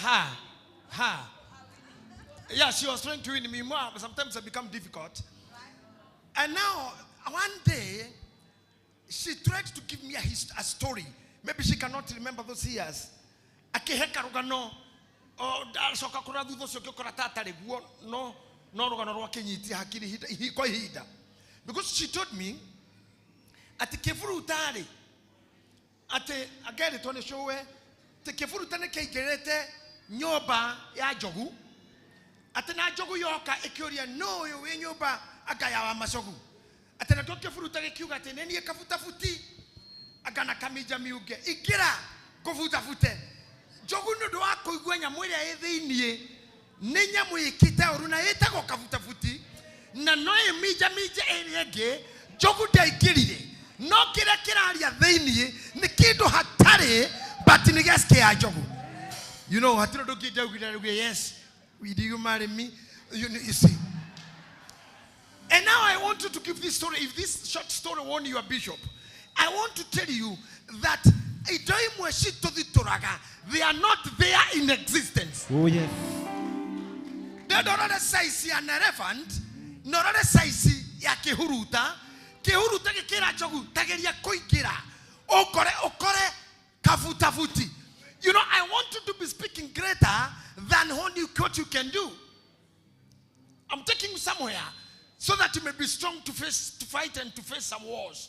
her. Her. Yeah, she was trying to win me more, but sometimes it become difficult. And now, one day, she tried to give me a story. Maybe she cannot remember those years. Akĩhe karũgano, o, ndacoka kũrora thutha ũcio ngĩkora ta atarĩ guo, no no rũgano rwakĩnyitia hakiri kwa ihinda. Because she told me atĩ kĩburuta-rĩ, atĩ angerĩtwo nĩ cũwe, atĩ kĩburuta nĩ kĩaingĩrĩte nyũmba ya njogu, atĩ na njogu yoka ĩkĩũria nũ ũyũ wĩ nyũmba anga ya wa macogu, atĩ nakĩo kĩburuta gĩkiuga atĩ nĩ niĩ kabutabuti anga na kaminja miunge ingĩra ngũbutabute. Njogu nĩ ũndũ wa kũigua nyamũ ĩrĩa ĩ thĩiniĩ nĩ nyamũ ĩkĩte ũru na ĩtagwo kabutabuti na no ĩminjaminje ĩrĩa ĩngĩ, njogu ndĩaingĩrire, no kĩrĩa kĩraria thĩiniĩ nĩ kĩndũ hatarĩ, but nĩ gĩacikĩ njogu. You know, hatirĩ ũndũ ũngĩ ndaugire, ndaugire, "Yes, will you marry me?" You see. And now I want you to give this story. If this short story won your bishop, I want to tell you that indo imwe citũthitũraga, they are not there in existence. Oh yes. Ndĩrore size ya an elephant na ũrore size ya kĩhuruta. Kĩhuruta gĩkĩra njogu tageria kũingĩra ũkore ũkore kabutabuti. You know, I want you to be speaking greater than what you can do. I'm taking you somewhere so that you may be strong to face, to fight and to face some wars.